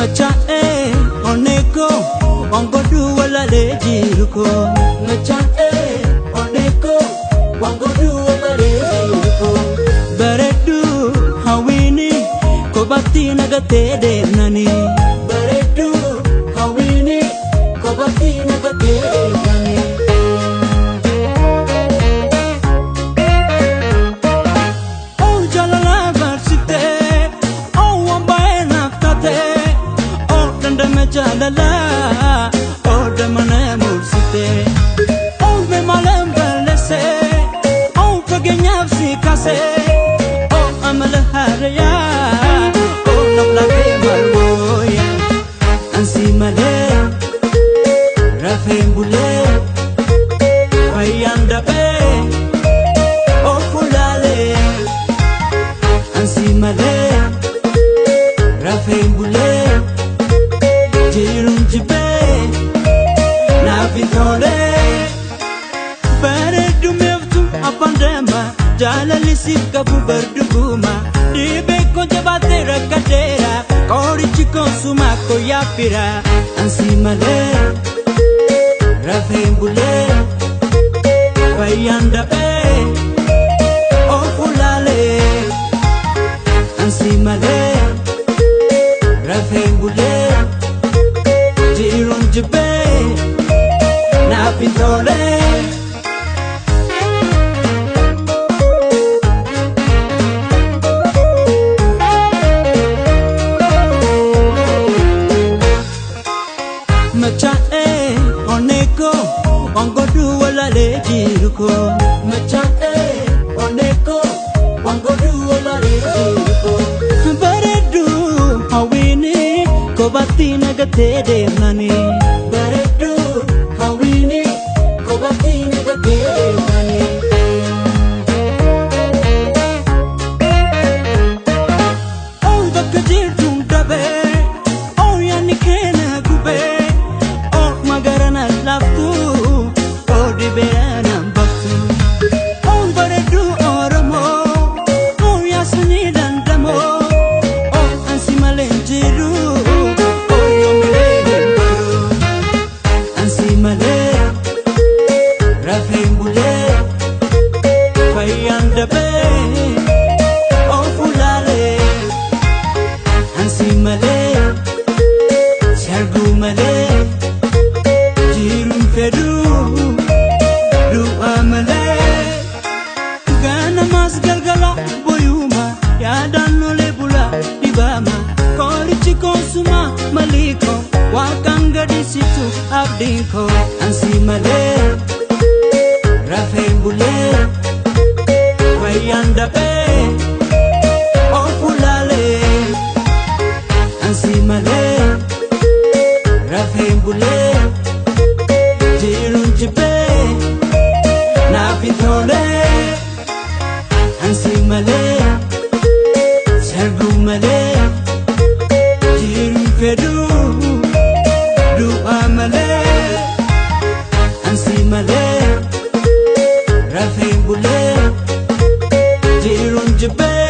Machae oneko wangodu walale jiruko. Machae oneko wangodu walale jiruko. Baredu hawini kobatti nagate deemnani. Baredu hawini kobatti nagate deemnani. Oh jalala barsite, oh wambae naftate, oh dandame jalala, oh damane mursite, oh me malam balese, oh fagenyaf sikase, oh amal haraya, oh nafla ke malwoya, ansi male, rafem bule, fayanda be, oh fulale, ansi male, rafem bule, jirum jibe, nafitole, bareedu meeftu afaan deema, jaalalli siif qabu barduguma, dhibee koo jabaatee rakkateera, qorichi koo sumaa koo yaabbira, ansi malee, rafeen bulee, fayyaan dhabee, of ulaalee, ansi malee, rafeen bulee, jiruun jibbee, naaf hin tolee. Machae oneko wangodu walale jiruko. Machae oneko wangodu walale jiruko. Bareedu hawini kobatti nagate deemnani. Bareedu hawini kobatti nagate deemnani. Oh bakka jirtuun dhabee, oh yaadni keena gubee, oh magarana laaftu, oh dhibee baftu. Oh bareedu Oromoo, oh yaasni dandamoo, oh ansi malee hin jiru, oh yoomilee hin baru. Ansi malee rafeen bulee, fayyaan dhabee, oh fulaalee. Ansi malee, sharguu malee, jiruun fedhuu, du'a malee. Ganamaas galgala boyuma, yaadaan lolee bula dhibama. Qorichi koosuma maliko, waaqaan gadisitu abdiin koo. Ansi malee, rafeen bulee, fayyaan dhabee, of ulaalee. Ansi malee, rafeen bulee, jiruun jibbee, naaf hin tolee. Ansi malee, sarbuu malee, jiruun fedhuu, du'a malee. Ansi malee, rafeen bulee, jiruun jibbee.